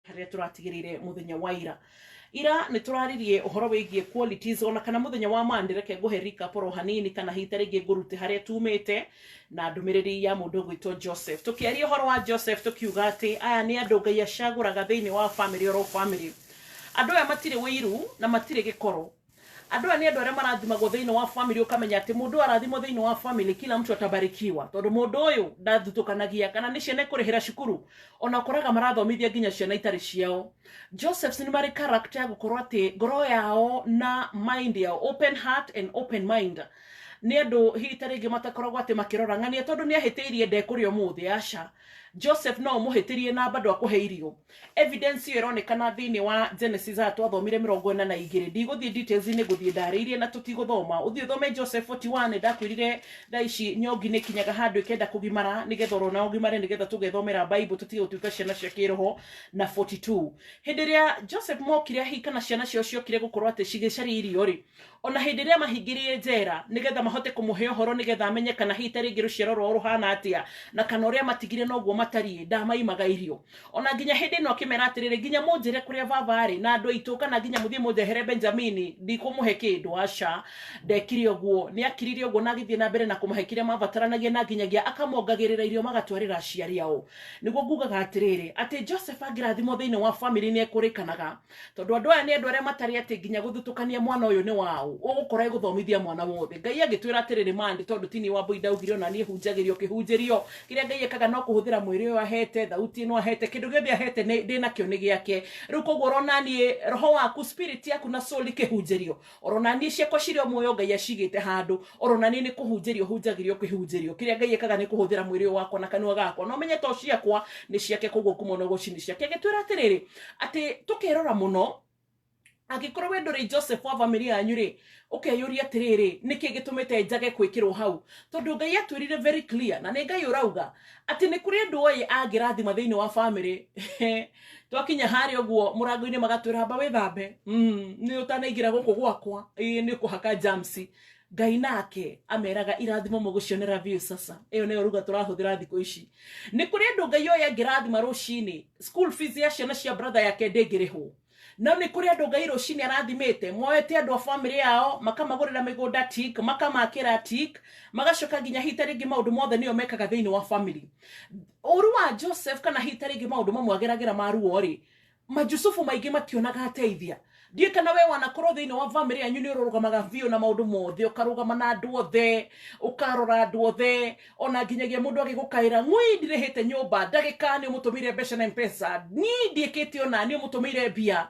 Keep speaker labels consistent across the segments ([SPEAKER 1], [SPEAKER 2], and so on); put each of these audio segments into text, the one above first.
[SPEAKER 1] Harĩa tũratigĩrĩire mũthenya wa ira. Ira nĩ tũraririe ũhoro wĩgiĩ qualities, ona kana mũthenya wa Monday. Reke ngũhe recap oro hanini, kana hihi ta rĩngĩ ngũrute harĩa tumĩte na ndũmĩrĩri ya mũndũ ũgwĩtwo Joseph. Tũkĩaria ũhoro wa Joseph, tũkiuga atĩ aya nĩ andũ Ngai acagũraga thĩinĩ wa famĩlĩ oro famĩlĩ. Andũ aya matirĩ wĩiru na matirĩ gĩkoro. Andũ aya nĩ andũ arĩa marathimagwo thĩinĩ wa family, ũkamenya atĩ mũndũ ũyũ arathimwo thĩinĩ wa family, kila mtu atabarikiwa, tondũ mũndũ ũyũ ndathutũkanagia kana nĩ ciana ĩkũrĩhĩra cukuru, ona ũkoraga marathomithia nginya ciana itarĩ ciao. Josephs nĩ marĩ character ya gũkorwo atĩ ngoro yao na mind yao, open heart and open mind. Nĩ andũ hihi ta rĩngĩ matakoragwo atĩ makĩrora ng'ania tondũ nĩ ahĩtĩirie ndekũrĩa ũmũthĩ. Aca, Joseph no ũmũhĩtĩrie na bado akũhe irio. Evidence ĩyo ĩronekana thĩinĩ wa Genesis, haha twathomire 42. Ndigũthiĩ details nĩ ngũthiĩ ndarĩirie na tũtigũthoma, ũthiĩ ũthome Joseph 41. Ndakwĩrire thaa ici nyongi nĩ kinyaga handũ ĩkenda kũgimara, nĩgetha orona ũgimare, nĩgetha tũgethomera Bible, tũtige gũtuĩka ciana cia kĩroho. Na 42, hĩndĩ ĩrĩa Joseph mokire hihi kana ciana ciao ciokire gũkorwo atĩ cigĩcaria irio rĩ, ona hĩndĩ ĩrĩa mahingĩrĩe njera nĩgetha mahote kũmũhe ũhoro, nĩgetha amenye kana hihi ta rĩngĩ rũciaro rwao rũhana atĩa, na kana ũrĩa matigire noguo matariĩ, ndamaimaga irio. Ona nginya hĩndĩ ĩno akĩmera atĩrĩrĩ, nginya mũnjĩre kũrĩa baba arĩ na andũ aitũ, kana nginya mũthiĩ mũndehere Benjamini, ndikũmũhe kĩndũ. Aca, ndekire ũguo. Nĩ akirire ũguo na agĩthiĩ na mbere na kũmahe kĩrĩa mabataranagia, na nginyagia akamongagĩrĩra irio magatwarĩra aciari ao. Nĩguo ngugaga atĩrĩrĩ, atĩ Joseph angĩrathimwo thĩinĩ wa family nĩ ekũrĩkanaga, tondũ andũ aya nĩ andũ arĩa matarĩ atĩ nginya gũthutũkania mwana ũyũ nĩ wao, ũgũkora ĩgũthomithia mwana wothe. Ngai agĩtwĩra atĩrĩrĩ, mandi tondũ ti niĩ Wambui ndaugire, ona niĩ hunjagĩrio kĩhunjĩrio. Kĩrĩa Ngai ekaga no kũhũthĩra mwĩrĩ ũyũ ahete, thauti ĩno ahete, kĩndũ gĩothe ahete ndĩ nakĩo nĩ gĩake. Rĩu koguo ũrona niĩ roho waku, spirit yaku na soul ikĩhunjĩrio, orona niĩ ciakwa cirĩ o muoyo Ngai acigĩte handũ, orona niĩ nĩ kũhunjĩrio hunjagĩrio kĩhunjĩrio. Kĩrĩa Ngai ekaga nĩ kũhũthĩra mwĩrĩ ũyũ wakwa na kanua gakwa, no menye to ciakwa nĩ ciake, koguo ngumo na ũgoci nĩ ciake. Agĩtwĩra atĩrĩrĩ, atĩ tũkerora mũno, angĩkorwo we ndũrĩ Joseph wa famĩlĩ yanyu rĩ, ũkeyũria atĩrĩrĩ, nĩkĩ gĩtũmĩte njage kwĩkĩrwo hau? Tondũ Ngai atwĩrire very clear, na nĩ Ngai ũrauga atĩ nĩ kũrĩ andũ oĩ angĩrathima thĩinĩ wa famĩlĩ. Twakinya harĩa ũguo mũrango-inĩ magatwĩra, amba wĩthambe, nĩ ũtanaingĩra gũkũ gwakwa, ĩĩ nĩ ũkũhaka germs. Ngai nake ameraga, irathimo mũgũcionera biũ. Sasa ĩyo nĩyo ruga tũrahũthĩra thikũ ici. Nĩ kũrĩ andũ Ngai oĩ angĩrathima rũcinĩ, school fees ya ciana cia brother yake ndĩngĩrĩhwo. No nĩ kũrĩ andũ Ngai rũcinĩ arathimĩte, moete andũ a famĩlĩ yao, makamagũrĩra mĩgũnda tik, makamakĩra tik, magacoka nginya hihi ta rĩngĩ maũndũ mothe nĩo mekaga thĩinĩ wa famĩlĩ. Ũru wa Joseph, kana hihi ta rĩngĩ maũndũ mamwe ageragĩra ma ruo rĩ, Majusufu maingĩ mationaga ateithia. Ndiũĩ kana we wanakorwo thĩinĩ wa famĩlĩ yanyu nĩ ũrũgamaga biũ na maũndũ mothe, ũkarũgama na andũ othe, ũkarora andũ othe, ona nginyagia mũndũ agĩgũkaĩra, ng'ui ndirĩhĩte nyũmba, ndagĩka nĩ ũmũtũmĩire mbeca na Mpesa, ni ndiĩkĩte, ona nĩ ũmũtũmĩire mbia.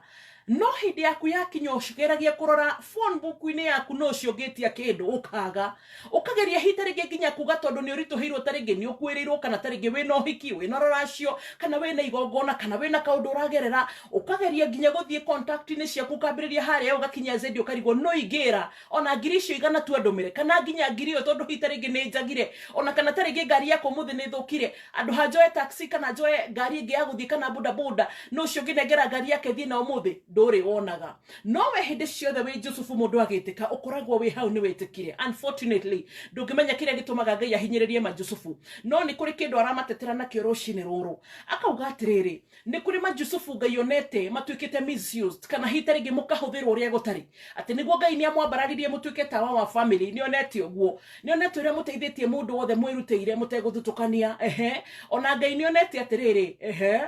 [SPEAKER 1] No hĩndĩ yaku yakinya, ũgeragia kũrora phone book-inĩ yaku no ũcio ũngĩtia kĩndũ ũkaga, ũkageria hihi ta rĩngĩ nginya kuga tondũ nĩ ũritũhĩirwo, ta rĩngĩ nĩ ũkuĩrĩirwo, kana ta rĩngĩ wĩna ũhiki, wĩna rũracio, kana wĩna igongona, kana wĩna kaũndũ ũragerera, ũkageria nginya gũthiĩ contact-inĩ ciaku, ũkambĩrĩria harĩa ũgakinya zendi, ũkarigwo no ingĩra ona ngiri icio 100 tu andũmĩre, kana nginya ngiri ĩyo, tondũ hihi ta rĩngĩ nĩ njagire, ona kana ta rĩngĩ ngari yakwa ũmũthĩ nĩ ĩthũkire, andũ ha njoe taxi kana njoe ngari ĩngĩ ya gũthiĩ kana boda boda, no ũcio ũngĩnengera ngari yake thiĩ na ũmũthĩ. Ndũrĩ wonaga, no we hĩndĩ ciothe wĩ Jusufu. Mũndũ agĩtĩka ũkoragwo wĩ hau nĩ wĩtĩkire. Unfortunately, ndũngĩmenya kĩrĩa gĩtũmaga Ngai ahinyĩrĩrie Majusufu, no nĩ kũrĩ kĩndũ aramatetera nakĩo rũcinĩ rũrũ. Akauga atĩrĩrĩ, nĩ kũrĩ Majusufu Ngai onete matuĩkĩte misused, kana hihi ta rĩngĩ mũkahũthĩrwo ũrĩa gũtarĩ, atĩ nĩguo Ngai nĩ amwambararirie mũtuĩke tawa wa family. Nĩ onete ũguo, nĩ onete ũrĩa mũteithĩtie mũndũ wothe, mwĩrutĩire mũtegũthutũkania. Ehe, ona Ngai nĩ onete atĩrĩrĩ, ehe,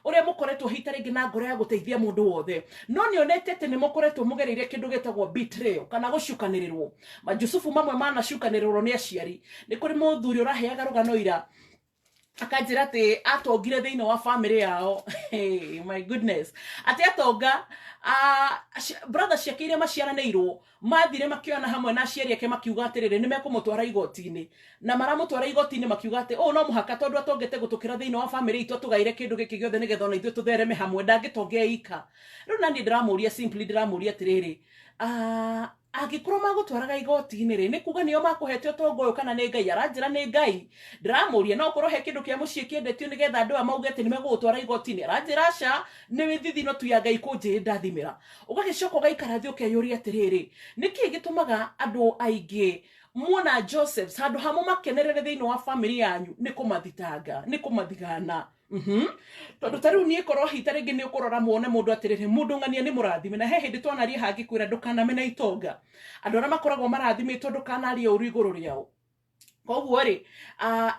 [SPEAKER 1] ũrĩa mũkoretwo hihi ta rĩngĩ na ngoro ya gũteithia mũndũ wothe, no nĩ onete atĩ nĩ mũkoretwo mũgereire kĩndũ gĩtagwo betrayal kana gũcukanĩrĩrwo. Majusufu mamwe manacukanĩrĩrwo nĩ aciari. Nĩ kũrĩ mũthuri ũraheaga rũgano ira, akanjĩra atĩ atongire thĩinĩ wa family yao. Hey, my goodness, atĩ atonga, brother ciake iria maciaranĩirwo mathire makĩona hamwe na aciari ake, makiuga atĩrĩrĩ, nĩ mekũmũtwara igoti-inĩ, na maramũtwara igoti-inĩ makiuga atĩ ũũ no mũhaka, tondũ atongete gũtũkĩra thĩinĩ wa family itũ, atũgaĩre kĩndũ gĩkĩ gĩothe nĩgetha ona ithuĩ tũthereme hamwe, ndangĩtonga ika. Rĩu naniĩ ndĩramũria simply, ndĩramũria atĩrĩrĩ, angĩkorwo magũtwaraga igoti-inĩ rĩ, nĩ kuga nĩo makũhete ũtonga ũyũ kana nĩ Ngai? Aranjĩra nĩ Ngai. Ndĩramũria, no ũkorwo he kĩndũ kĩa mũciĩ kĩendetio nĩgetha andũ aya mauge atĩ nĩ megũgũtwara igoti-inĩ? Aranjĩra aca, nĩ thithino tu ya Ngai kũnjĩĩ ndathimĩra. Ũgagĩcoka ũgaikara thĩ ũkeyũria atĩrĩrĩ, nĩkĩ gĩtũmaga andũ aingĩ muona Josephs, handũ ha mũmakenerere thĩinĩ wa family yanyu, nĩ kũmathitanga, nĩ kũmathigana? Tondũ ta rĩu niĩ korwo hita rĩngĩ nĩ ũkũrora muone mũndũ atĩrĩrĩ, mũndũ ng'ania nĩ mũrathime. Na he hĩndĩ twanaria hangĩkwĩra ndũkanamene itonga, andũ arĩa makoragwo marathimĩtwo ndũkanarie ũru igũrũ rĩao. Koguo rĩ,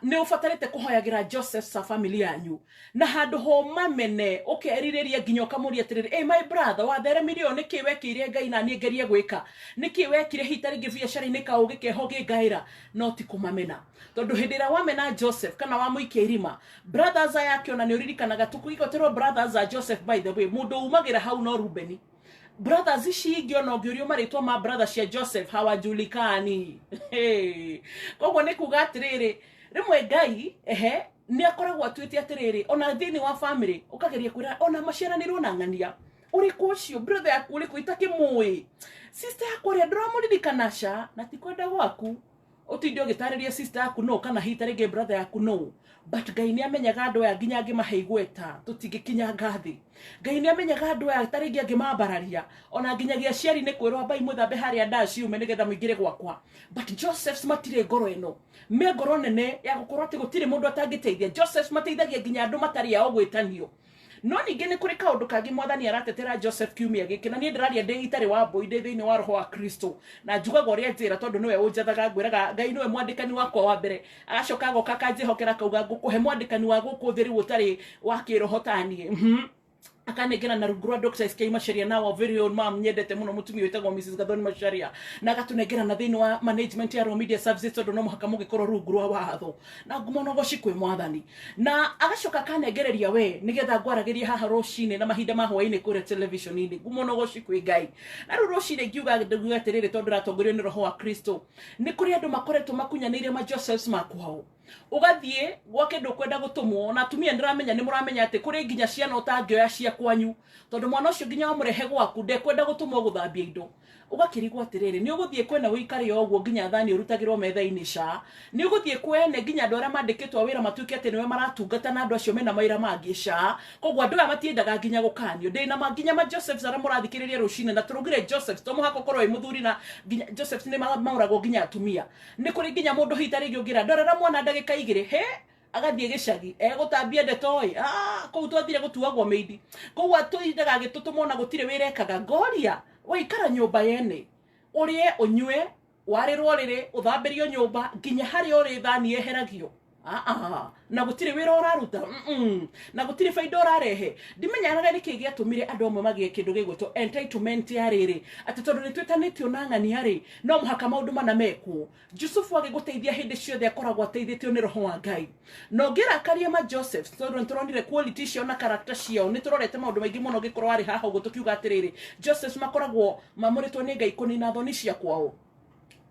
[SPEAKER 1] nĩ ũbatarĩte kũhoyagĩra Joseph sa family yanyu, na handũ ho mamene ũkerirĩria nginya ũkamũria atĩrĩrĩ, hey, my brother, watheremirie ũũ nĩkĩ wekĩire Ngai na niĩ ngerie gwĩka nĩkĩ wekire hita rĩngĩ biacara-inĩ kaũgĩ keho ngĩngaĩra? No ti kũmamena, tondũ hĩndĩ ĩrĩa wamena Joseph kana wamũikia irima, brothers aya ake ona nĩ ũririkanaga tũkĩgoterwo brothers a Joseph, by the way, mũndũ umagĩra hau no Rubeni. Brothers ici ingĩ ona ũngĩũrio marĩtwa ma brothers cia Joseph hawajulikani. Hey. Koguo nĩ kuga atĩrĩrĩ, rĩmwe Ngai ehe nĩ akoragwo atuĩte atĩrĩrĩ, ona thĩinĩ wa family ũkageria kwĩra ona maciaranĩrwo na ng'ania ũrĩkũ ũcio brother yaku ũrĩkũ itakĩmũĩ, sister yaku ũrĩa ndũramũririkana ca, na ti kwenda gwaku ũtinde ũgĩtarĩria sister yaku no kana hita rĩngĩ brother yaku no. But Ngai nĩ amenyaga andũ aya nginya angĩmahe igweta tũtingĩkinya ngathĩ. Ngai nĩ amenyaga andũ aya ta rĩngĩ angĩmambararia ona nginyagia aciari nĩ kwĩrwo ambai mwĩthambe harĩa nda ciume nĩgetha mũingĩre gwakwa. But Josephs matirĩ ngoro ĩno, me ngoro nene ya gũkorwo atĩ gũtirĩ mũndũ atangĩteithia. Josephs mateithagia nginya andũ matarĩ ao gwĩtanio. No ningĩ nĩ kũrĩ kaũndũ kangĩ Mwathani aratetera Joseph kiumia gĩkĩ, na niĩ ndĩraria ndĩ itarĩ wa mbũi, ndĩ thĩinĩ wa roho wa Kristo, na njugaga ũrĩa njĩra tondũ nĩwe ũnjathaga. Ngwĩraga Ngai nĩwe mwandĩkani wakwa wa mbere, agacoka agoka akanjĩhokera akauga ngũkũhe mwandĩkani wa gũkũ thĩ rĩu ũtarĩ wa kĩroho ta niĩ. Akanengera na rungu rwa Dr. SK Macharia na our very own mom nyendete muno, mutumia wĩtagwo Mrs. Gathoni Macharia, na agatunengera na thĩinĩ wa management ya Royal Media Services, tondũ no mũhaka mũgĩkorwo rungu rwa watho na ngumo na ũgoci kwĩ Mwathani. Na agacoka akanengereria we nĩgetha ngwaragĩrie haha rũcinĩ na mahinda ma hwaĩ-inĩ kũrĩa television-inĩ. Ngumo na ũgoci kwĩ Ngai. Na rĩu rũcinĩ ngiuga ngiuga atĩrĩrĩ, tondũ ndĩratongorio nĩ roho wa Kristo, nĩ kũrĩ andũ makoretwo makunyanĩire ma Josephs makwao, ũgathiĩ gwake ndũkwenda gũtũmwo. Na atumia ndĩramenya nĩ mũramenya atĩ kũrĩ nginya ciana ũtangĩoya cia kwanyu, tondũ mwana ũcio nginya wamũrehe gwaku ndekwenda gũtũmwo gũthambia indo. Ũgakĩrigwo atĩrĩrĩ, nĩ ũgũthiĩ kwene ũikare o ũguo nginya thani ũrutagĩrwo metha-inĩ? Ca nĩ ũgũthiĩ kwene nginya andũ arĩa mandĩkĩtwo wĩra matuĩke atĩ nĩwe maratungata na andũ acio mena mawĩra mangĩ? Ca koguo andũ aya matiendaga nginya gũkanio. Ndĩna ma nginya ma Josephs arĩa mũrathikĩrĩria rũcinĩ, na tũrugire Josephs to mũhaka ũkorwo wĩ mũthuri, na nginya Josephs nĩ maũragwo nginya atumia. Nĩ kũrĩ nginya mũndũ hita rĩngĩ ũngĩra ndorera mwana ndagĩka 2, he agathiĩ gĩcagi egũtambia ndeto ĩ, kũu twathire gũtuagwo mĩindi, kũu atũindaga agĩtũtũma ona gũtirĩ wĩra ekaga. Ngoria waikara nyũmba yene, ũrĩe ũnyue, warĩrwo rĩrĩ, ũthambĩrio nyũmba, nginya harĩa ũrĩ thani yeheragio, na gũtirĩ wĩra ũraruta, na gũtirĩ baida ũrarehe. Ndimenyaga nĩkĩ gĩatũmire andũ amwe magĩe kĩndũ gĩgwĩtwo entitlement ya rĩrĩ, atĩ tondũ nĩ twĩtanĩtio na ng'ania rĩ, no mũhaka maũndũ mana mekwo. Jusufu agĩgũteithia hĩndĩ ciothe akoragwo ateithĩtio nĩ roho wa Ngai. Na ũngĩrakaria ma Joseph, tondũ nĩ tũronire quality ciao na character ciao, nĩ tũrorete maũndũ maingĩ mũno ũngĩkorwo warĩ haha ũguo tũkiuga atĩrĩrĩ, Joseph makoragwo mamũrĩtwo nĩ Ngai kũnina thoni cia kwao,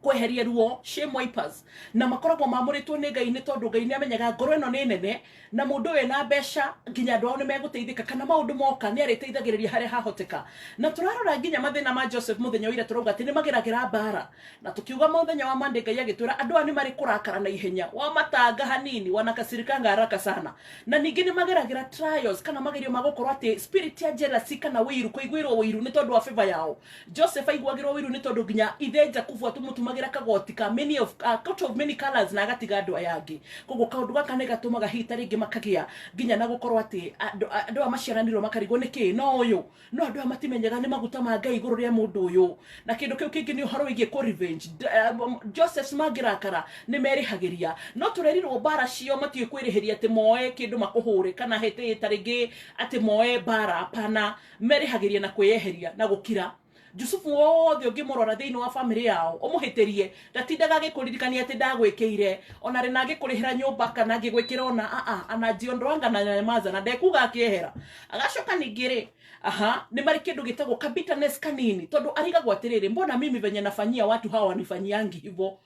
[SPEAKER 1] kweheria ruo, shame wipers, na makoragwo mamũrĩtwo nĩ Ngai nĩ tondũ Ngai nĩ amenyaga ngoro ĩno nĩ nene, na mũndũ ũyũ ena mbeca nginya andũ ao nĩ megũteithĩka, kana maũndũ moka nĩ arĩteithagĩrĩria harĩa hahoteka. Na tũrarora nginya mathĩna ma Joseph mũthenya wa ira, tũrauga atĩ nĩ mageragĩra mbara, na tukiuga mũthenya wa Monday Ngai agĩtwĩra andũ aya nĩ marĩ kũrakara na ihenya, wamatanga hanini wanakasirikanga haraka sana. Na ningĩ nĩ mageragĩra trials kana magerio ma gũkorwo atĩ spirit ya jealousy kana wĩiru, kũiguĩrwo wĩiru nĩ tondũ wa favor yao. Joseph aiguagĩrwo wĩiru nĩ tondũ nginya ithe Jakubu atũmũtumagĩra kagoti ka many of coat of many colors na agatiga andũ aya angĩ. Koguo kaũndũ gaka nĩ gatũmaga hihi ta rĩngĩ makagĩa nginya na gũkorwo atĩ andũ aya maciaranĩirwo makarigwo nĩkĩ no ũyũ, no andũ aya matimenyaga nĩ maguta ma Ngai igũrũ rĩa mũndũ ũyũ. Na kĩndũ kĩu kĩngĩ nĩ ũhoro wĩgiĩ kũ revenge. Josephs mangĩrakara nĩ merĩhagĩria, no tũrerirwo mbara ciao matiũĩ kwĩrĩhĩria atĩ moe kĩndũ makũhũre kana hĩtĩ ta rĩngĩ atĩ moe mbara, hapana, merĩhagĩria na kwĩyeheria na gũkira. Jusufu wothe ũngĩmũrora thĩinĩ wa famĩlĩ yao ũmũhĩtĩrie, ndatindaga agĩkũririkania atĩ ndagwĩkĩire ona rĩ na agĩkũrĩhĩra nyũmba kana angĩgwĩkĩra ona aa, anajiondoanga na nyamaza na ndekuga akĩehera. Agacoka ningĩ rĩ, aha, nĩ marĩ kĩndũ gĩtagwo ka bitterness kanini, tondũ arigagwo atĩrĩrĩ, mbona mimi venye nafanyia watu hawa wanifanyiangi hivyo?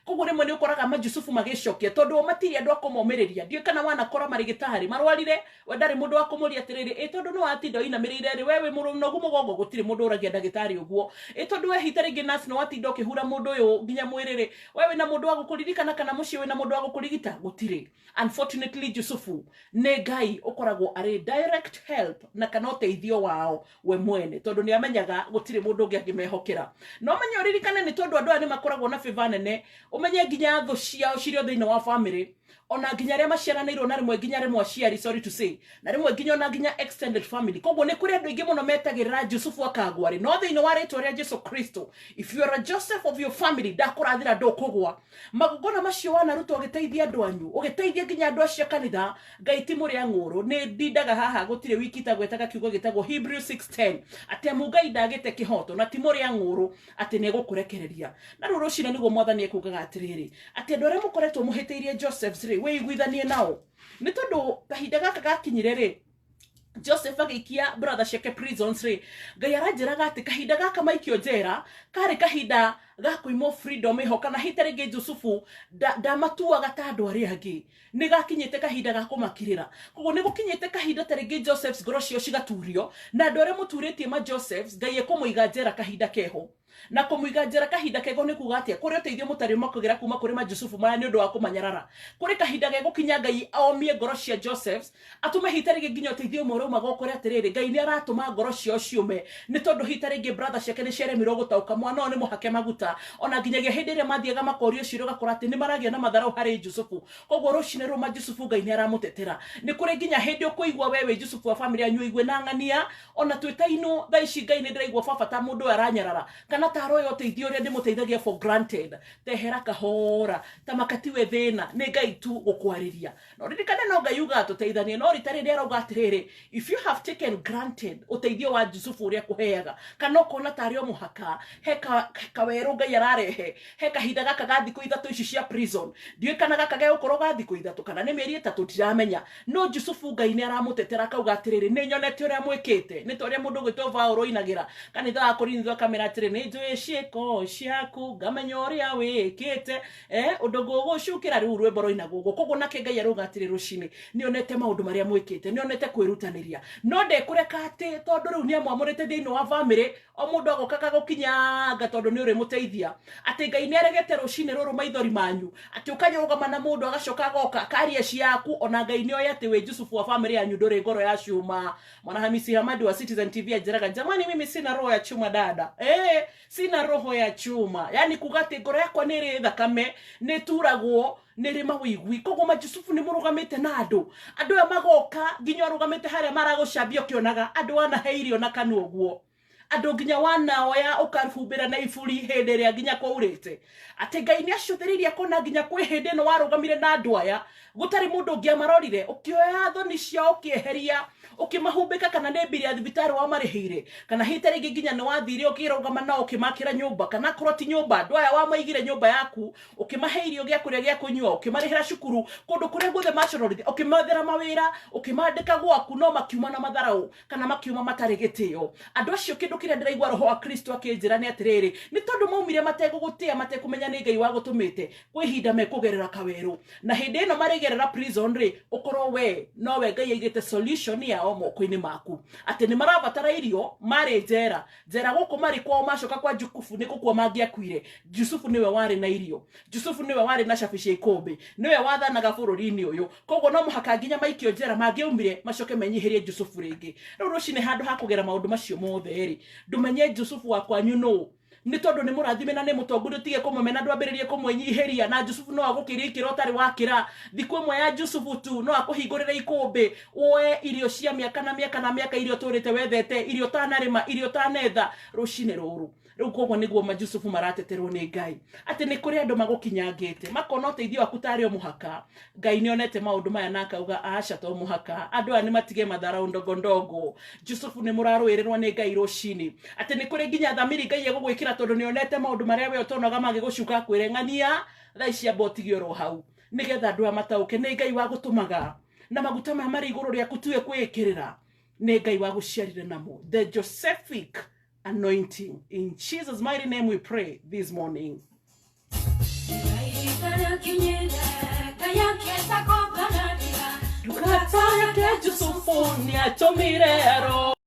[SPEAKER 1] Koguo rĩmwe nĩ ũkoraga majusufu magĩcokia tondũ o matirĩ andũ a kũmomĩrĩria. Ndiũĩ kana wanakora marĩgĩtarĩ marwarire, we ndarĩ mũndũ wa kũmũria atĩrĩrĩ, ĩ tondũ nĩ watinda ũinamĩrĩire rĩ, we wĩ mũnogu mũgongo? Gũtirĩ mũndũ ũragia ndagĩtarĩ ũguo. Ĩ tondũ we hita rĩngĩ nurse nĩ watinda ũkĩhura mũndũ ũyũ nginya mwĩrĩ rĩ, we wĩna mũndũ wa gũkũririkana kana mũciĩ wĩna mũndũ wa gũkũrigita? Gũtirĩ. Unfortunately, Jusufu nĩ Ngai ũkoragwo arĩ direct help na kana ũteithio wao we mwene, tondũ nĩ amenyaga gũtirĩ mũndũ ũngĩ angĩmehokera. No menye ũririkane nĩ tondũ andũ aya nĩ makoragwo na favor nene, ũmenye nginya thũ ciao cirĩ o thĩinĩ wa family. Ona nginya arĩa maciaranĩirwo na rĩmwe nginya rĩmwe aciari, sorry to say, na rĩmwe nginya ona nginya extended family. Koguo nĩ kũrĩ andũ aingĩ mũno metagĩrĩra Jusufu akagwa rĩ. No thĩinĩ wa rĩtwa rĩa Jesu Kristo, if you are a Joseph of your family, ndakũrathĩra ndũkũgwa. Magongona macio wanarutwo ũgĩteithia andũ anyu, ũgĩteithia nginya andũ acio a kanitha, Ngai ti mũrĩa ng'ũrũ. Nĩ ndindaga haha gũtirĩ wiki itagwetaga kiugo gĩtagwo Hebrew 6:10, atĩ amu Ngai ndagĩte kĩhoto na ti mũrĩa ng'ũrũ atĩ nĩ egũkũrekereria. Na rĩu rũcinĩ nĩguo Mwathani ekugaga atĩrĩrĩ, atĩ andũ arĩa mũkoretwo mũhĩtĩirie Josephs rĩ, wĩiguithanie nao. Nĩ tondũ kahinda gaka gakinyire rĩ, Joseph agĩikia brother ciake prisons rĩ, Ngai aranjĩraga atĩ kahinda gaka maikio njera karĩ kahinda ga kũimwo freedom ĩho, kana hita rĩngĩ Jusufu ndamatuaga ta andũ arĩa angĩ. Nĩ gakinyĩte kahinda ga kũmakirĩra. Koguo nĩ gũkinyĩte kahinda ta rĩngĩ Josephs ngoro ciao cigaturio, na andũ arĩa mũturĩtie ma Josephs, Ngai ekũmũiga njera kahinda keho. Na kũmũiga njera kahinda keho nĩ kuga atĩa? Kũrĩ ũteithio mũtarĩ makũgĩra kuma kũrĩ majusufu maya nĩ ũndũ wa kũmanyarara. Kũrĩ kahinda gegũkinya Ngai omie ngoro cia Josephs, atũme hita rĩngĩ nginya ũteithio ũmwe ũraumaga ũkore atĩrĩrĩ, Ngai nĩ aratũma ngoro ciao ciũme, nĩ tondũ hita rĩngĩ brother ciake nĩ ciaremirwo gũtaũka mwana ũyũ nĩ mũhake maguta. Ona nginyagia hĩndĩ ĩrĩa mathiaga makorio ciũria, ũgakora atĩ nĩ maragĩa na matharau harĩ Jusufu. Koguo rũcinĩ rũu majusufu Ngai nĩ aramũtetera. Nĩ kũrĩ nginya hĩndĩ ũkũigua we wĩ Jusufu wa famĩlĩ yanyu ũigue na ng'ania ona twĩ ta inũ thaa ici Ngai nĩ ndĩraigua baba ta mũndũ ũyũ aranyarara, kana ta aroya ũteithio ũrĩa ndĩmũteithagia for granted. Tehera kahora ta makatiwe thĩna, nĩ Ngai tu gũkwarĩria. No ririkane no Ngai ugaga tũteithanie, no rita rĩrĩ arauga atĩrĩrĩ, if you have taken granted ũteithio wa Jusufu ũrĩa akũheaga, kana ũkona tarĩ o mũhaka, he kawerũ Ngai ararehe, he kahinda gaka ga thikũ 3 ici cia prison, ndiũĩ kana gaka gegũkorwo ga thikũ 3 kana nĩ mĩeri 3, ndiramenya. No Jusufu Ngai nĩ aramũtetera akauga atĩrĩrĩ, nĩ nyonete ũrĩa mwĩkĩte. Nĩ ta ũrĩa mũndũ ũgwĩtwo Paũlũ oinagĩra kanitha wa Korintho akamera atĩrĩ, nĩ njũĩ ciĩko ciaku, ngamenya ũrĩa wĩkĩte, ũndũ ngũgũcukĩra. Rĩu rwĩmbo rũinagwo ũguo. Koguo nake Ngai arauga atĩrĩ rũcinĩ, nĩ onete maũndũ marĩa mwĩkĩte, nĩ onete kwĩrutanĩria, no ndekũreka atĩ tondũ rĩu nĩ amwamũrĩte thĩinĩ wa famĩlĩ, o mũndũ agoka gagũkinyanga tondũ nĩ ũrĩmũteithia. Atĩ Ngai nĩ aregete rũcinĩ rũrũ maithori manyu, atĩ ũkanyũrũgama na mũndũ agacoka agoka akaria ciaku, ona Ngai nĩ oĩ atĩ wĩ Jusufu wa famĩlĩ yanyu ndũrĩ ngoro ya cuma. Mwana Hamisi Hamadi wa Citizen TV anjĩraga, jamani, mimi sina roho ya chuma dada. Sina roho ya chuma, yani kuga atĩ ngoro yakwa nĩ ĩrĩ thakame, nĩ ĩturagwo, nĩ ĩrĩ mawĩigwi. Koguo majusufu nĩ mũrũgamĩte na andũ, andũ aya magoka nginya ũrũgamĩte harĩa maragũcambia ũkĩonaga andũ wanahe irio na kanua ũguo, andũ nginya wanaoya ũkahumbĩra na iburi hĩndĩ ĩrĩa nginya kwaurĩte. Atĩ Ngai nĩ acũthĩrĩirie akona nginya kwĩ hĩndĩ ĩno warũgamire na andũ aya gũtarĩ mũndũ ũngĩ amarorire, ũkĩoya thoni ciao ũkĩeheria, ũkĩmahumbĩka, kana nĩ mbiri ya thibitarĩ wamarĩhĩire, kana hita rĩngĩ nginya nĩ wathire ũkĩrũgama nao ũkĩmakĩra nyũmba, kana akorwo ti nyũmba, andũ aya wamaigire nyũmba yaku, ũkĩmahe irio gĩa kũrĩa gĩa kũnyua, ũkĩmarĩhĩra cukuru, kũndũ kũrĩa guothe macororire, ũkĩmethera mawĩra, ũkĩmandĩka gwaku, no makiuma na matharau kana makiuma matarĩ gĩtĩo. Andũ acio kĩndũ kĩrĩa ndĩraigua roho wa Kristo akĩnjĩra nĩ atĩrĩrĩ, nĩ tondũ maumire mategũgũtĩa, matekũmenya nĩ Ngai wagũtũmĩte, kwĩ ihinda mekũgerera kawerũ, na hĩndĩ ĩno marĩgerera prison rĩ, ũkorwo we nowe Ngai aigĩte solution yao moko-inĩ maku. Atĩ nĩ marabatara irio, marĩ njera njera gũkũ marĩ kwao, macoka kwa Jukufu nĩ gũkua mangĩakuire. Jusufu nĩwe warĩ na irio, Jusufu nĩwe warĩ na cabi cia ikũmbĩ, nĩwe wathanaga bũrũri-inĩ ũyũ. Koguo no mũhaka nginya maikio njera mangĩaumire macoke menyihĩrie Jusufu rĩngĩ. Rĩu rũcinĩ handũ ha kũgera maũndũ macio mothe rĩ, ndũmenye Jusufu wa kwanyu nũ, nĩ tondũ nĩ mũrathime na nĩ mũtongu, ndũtige kũmũmena, ndwambĩrĩrie kũmwĩnyihĩria. Na Jusufu no agũkĩrie ikĩro ũtarĩ wakĩra. Thikũ ĩmwe ya Jusufu tu no akũhingũrĩre ikũmbĩ, woe irio cia mĩaka na mĩaka na mĩaka, irio ũtũrĩte wethete, irio ũtanarĩma, irio ũtanetha rũcinĩ rũrũ. Rĩu koguo nĩguo majusufu marateterwo nĩ Ngai, atĩ nĩ kũrĩ andũ magũkinyangĩte makona ũteithio waku tarĩ o mũhaka. Ngai nĩ onete maũndũ maya na akauga aca, to mũhaka, andũ aya nĩ matige matharau ndogo ndogo. Jusufu nĩ mũrarũĩrĩrwo nĩ Ngai rũcinĩ, atĩ nĩ kũrĩ nginya thamiri Ngai egũgwĩkĩra, tondũ nĩ onete maũndũ marĩa we ũtonaga magĩgũcuka, akwĩre ng'ania thaa ici amba ũtige oro hau, nĩgetha andũ aya mataũke nĩ Ngai wagũtũmaga, na maguta maya marĩ igũrũ rĩaku tiwe kwĩĩkĩrĩra, nĩ Ngai wagũciarire namo. The Josephic anointing. In Jesus' mighty name we pray this morning. Ndungata yake Jusufu nĩatũmire aro.